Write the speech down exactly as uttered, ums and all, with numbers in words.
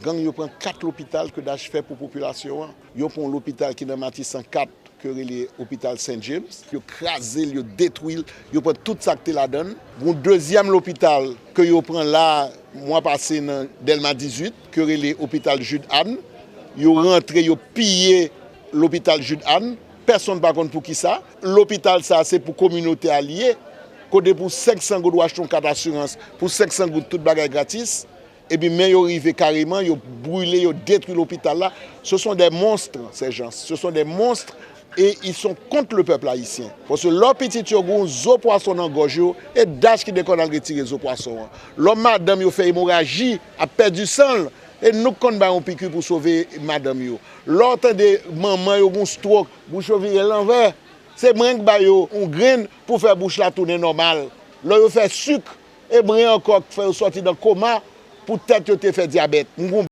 Gang yo pran kat lopital ke Dash fè pou popilasyon an. Yo pran yon lopital ki nan Matisan kat, ke rele Opital Saint James. Yo kraze l, yo detwi l, yo pran tout sa k te ladan l. Yon dezyèm lopital ke yo pran la, mwa pase nan Dèlma dizuit, ke rele Opital Jude Anne. Yo rantre, yo piye lopital Jude Anne. Pèsonn pa konn pou ki sa. Lopital sa, se pou kominote a l ye. Kote pou senk san goud w achte yon kat asirans, pou senk san goud tout bagay gratis. Epi men yo rive kareman, yo brile, yo detwi lopital la. Ce sont des monstres, ces gens. Ce sont des monstres et ils sont contre le peuple haïtien. Paske lè pitit yo gen yon zo pwason nan gòj yo, e Dash ki dekonn al retire zo pwason an. Lè madanm yo fè emoraji, ap pèdi san l, e nou k konn bay yon piki pou sove madanm yo. Lè w tande manman yo gen yon stwok, bouch yo vire lanvè, se mwen k ba yo yon grenn pou fè bouch la tounen nòmal. Lè yo fè sik, e mwen ankò k fè yo sòti nan koma pou tèt yo te fè dyabèt. M gon